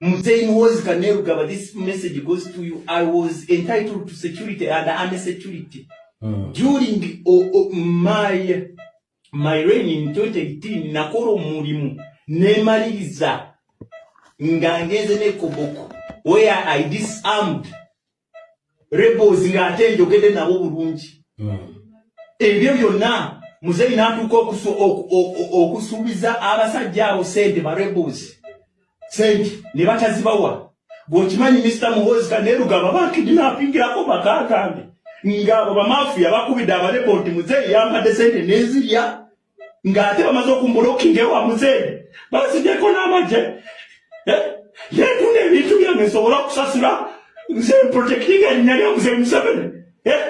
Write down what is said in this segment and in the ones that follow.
Mzee Muhoozi Kainerugaba, this message goes to you. I was entitled to security and army security. During my reign in 2018, nakola omulimu nemaliriza nga ngenze ne Koboko where I disarmed rebels, ng'ate njogedde nabo bulungi. Ebyo byonna muzeeyi n'atuuka okusuubiza abasajja abo sente, ba rebels, sente ne batazibawa. Gweokimanyi, Mr Muhoozi Kainerugaba, bakidnappingirako bakagambe ng'abo bamafiya bakubidde aba rebel nti muzeeyi yampadde sente n'ezirya, ng'ate bamaze okumblockinga ewa muzeeyi, bansigyeko n'amagye. Eh? Yetunda ebintu byange nsobole okusasula, nze protectinga erinnya lya muzeeyi Museveni. Eh?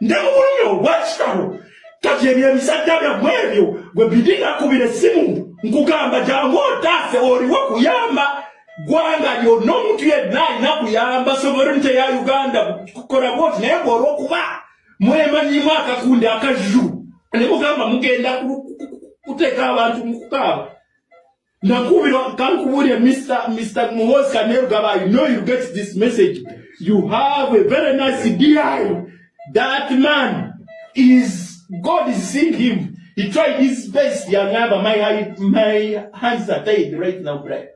Ndi mu bulumi obwakitalo. Kati ebyo ebisajja byammwe ebyo, gwe bidi nakubira essimu nkugamba jangu otaase, oliwo kuyamba ggwanga lyonna. Omuntu yenna alina kuyamba sovereignty ya Uganda kukola bwoti, naye bwolwokuba mwemanyimu akakundi akaju ne mugamba mugenda kuteeka abantu mu kukaaba. Nakubira kankubulye, Mr Muhoozi Kainerugaba, I know you get this message. You have a very nice DI. That man is, God is seeing him. He tried his best. Yangamba, my hands are tied right now, brother.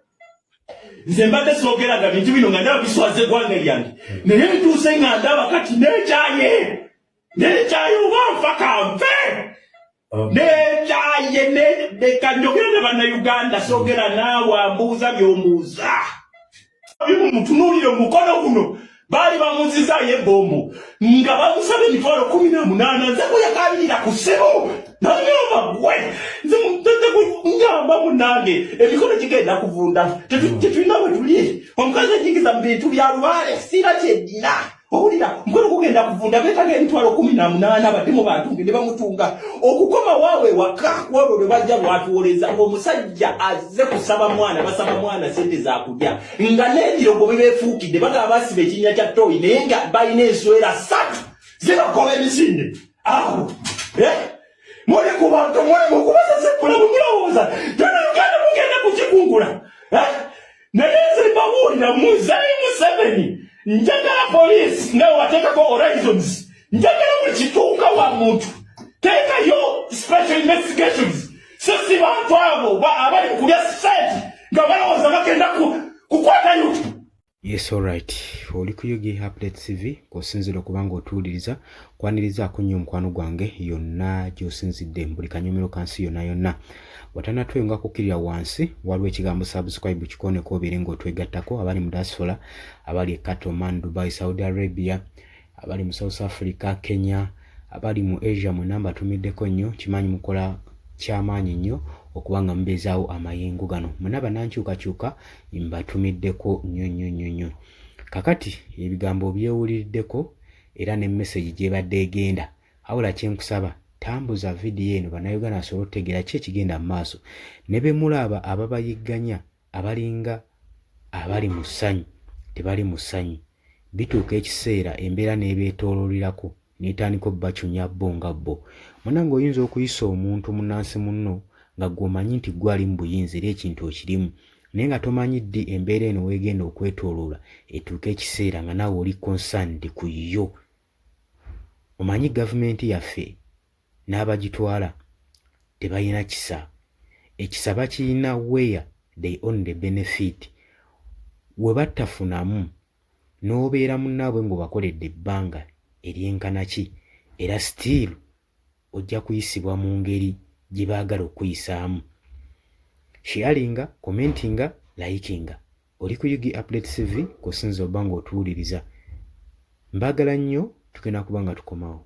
Nze mbadde soogeraga bintu bino nga ndaba biswaza eggwanga lyange, naye ntuuse nga ndaba kati nekyaye, nekyaye, oba nfa kanfe. Nekyaye, leka njogere ne Bannayuganda. Soogera naawe ambuuza byombuuza bimu. Mutunuulire omukono guno, baali bamunzizaayo ebombo nga bamusaba 180,000. Nze kuyakabirira ku ssimu nagamba, gwe nze ngamba munange emikono gigenda kuvunda. Tetulina bwe tuli. Omukazi ejingiza mu bintu bya lubaale, siira kyeddina. Owulira, omukono gugenda kuvunda, beetaga 180,000 badde mu bantu ne bamutunga okukoma waawe waka. Kwolwo lwe bajja lwatuwoleza ng'omusajja azze kusaba mwana, basaba mwana sente zakulya, nga n'ebirogo bibeefuukidde. Bagaba basiba ekinnya kya toyi, naye nga balina enswera ssatu zibakola emisinde awo. Eh? Muli ku bantu mwemu kubasesekula, bwemulowooza tona Uganda mugenda kukikungula. Eh? Naye nze mbabuulira, muzeeyi Museveni, njagala poliisi nga wateekako horizons, njagala buli kituuka wa muntu teekayo special investigations, so si bantu abo abali mu kulya sente nga balowooza bagenda kukwata yutu. Yes, alright, oli ku UG Update TV kw'osinzira okuba nga otuwuliriza. Kwanirizaako nnyo omukwano gwange yonna gy'osinzidde mu buli kanyomero ka nsi yonna yonna. Watanatweyunga kukkirira wansi, waliwo ekigambo subscribe, kikoneko obeere ng'otwegattako. Abali mu diaspora, abali e Qatar, Oman, Dubai, Saudi Arabia, abali mu South Africa, Kenya, abali mu Asia, mwenna mbatumiddeko nnyo. Kimanyi mukola kyamaanyi nnyo okuba nga mubeezaawo amayengo gano. Mwenna bannankyukakyuka mbatumiddeko nnyo nnyo nnyo nnyo. Kakati ebigambo byewuliriddeko era ne message gyebadde egenda. Wabula kyenkusaba, tambuza vidiyo eno Bannayuganda basobole okutegeera ki ekigenda mu maaso. Ne be mulaba ababayigganya abalinga abali mu ssanyu, tebali mu ssanyu. Bituuka ekiseera embeera n'ebeetooloolirako n'etandika obbacunya bo nga bo. Munnange, oyinza okuyisa omuntu munnansi munno nga ggwe omanyi nti ggwe ali mu buyinza era ekintu okirimu, naye nga tomanyi ddi embeera eno weegenda okwetooloola etuuke ekiseera nga naawe oli concerned ku yo. Omanyi gavumenti yaffe n'abagitwala tebalina kisa. Ekisa bakiyina where they only benefit. We batafunamu n'obeera munnaabwe ng'obakoledde ebbanga eryenkana ki, era still ojja kuyisibwa mu ngeri gye baagala okukuyisaamu. Sharinga, commentinga, likinga. Oli ku UG Update TV kw'osinza oba ng'otuwuliriza. Mbaagala nnyo, tugenda kuba nga tukomawo.